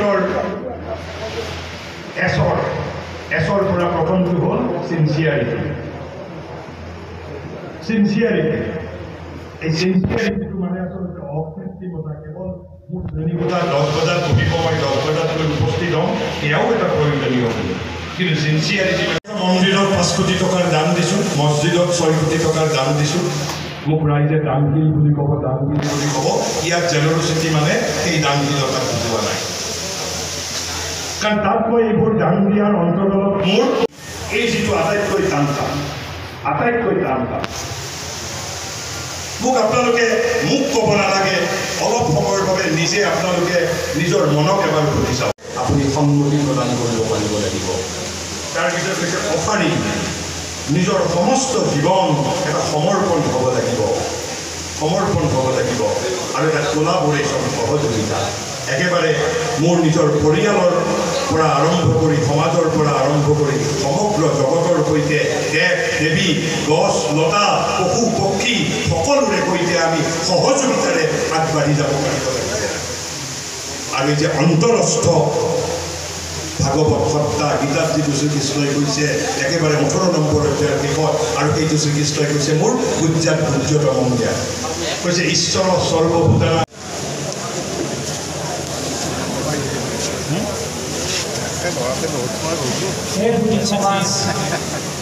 জগতৰ এছৰ এছৰ পৰা প্ৰথমটো হ'ল চিনচিয়াৰিটি। চিনচিয়াৰিটি, এই চিনচিয়াৰিটিটো মানে আচলতে অকৃত্ৰিমতা। কেৱল মোৰ শ্ৰেণীকোঠা 10 বজাত বহিব, মই 10 বজাত গৈ উপস্থিত হ'ম, সেয়াও এটা প্ৰয়োজনীয়। কিন্তু চিনচিয়াৰিটি মানে মন্দিৰত 5 কোটি টকাৰ দান দিছোঁ, মছজিদত 6 কোটি টকাৰ দান দিছোঁ, মোক ৰাইজে দানশীল বুলি ক'ব, দানশীল বুলি ক'ব। ইয়াত জেনাৰচিটি মানে সেই দানশীলতাক বুজোৱা নাই। কাৰণ তাত মই এইবোৰ দান দিয়াৰ অন্তৰ্গত মোৰ এই যিটো আটাইতকৈ টান কাম, আটাইতকৈ টান কাম। মোক আপোনালোকে মোক ক'ব নালাগে, অলপ সময়ৰ বাবে নিজে আপোনালোকে নিজৰ মনক এবাৰ সুধি চাওক। আপুনি সন্মতি প্ৰদান কৰিব পাৰিব লাগিব। তাৰপিছত হৈছে অফাৰিং, নিজৰ সমস্ত জীৱন এটা সমৰ্পণ হ'ব লাগিব, সমৰ্পণ হ'ব লাগিব। আৰু এটা কোলাবৰেশ্যন, সহযোগিতা, একেবাৰে মোৰ নিজৰ পৰিয়ালৰ পৰা আৰম্ভ কৰি সমাজৰ পৰা আৰম্ভ কৰি সমগ্ৰ জগতৰ সৈতে, দেৱ দেৱী, গছ লতা, পশু পক্ষী সকলোৰে সৈতে আমি সহযোগিতাৰে আগবাঢ়ি যাব পাৰিব লাগিব। আৰু এই যে অন্তৰস্থ ভাগৱত সত্তা, গীতাত যিটো শ্ৰীকৃষ্ণই কৈছে একেবাৰে 18 নম্বৰ অধ্যায়ৰ শেষত, আৰু সেইটো শ্ৰীকৃষ্ণই কৈছে মোৰ গুজ্জাত গুজ্জতম জ্ঞান, কৈছে ঈশ্বৰ সৰ্বভূতানা। বহুত।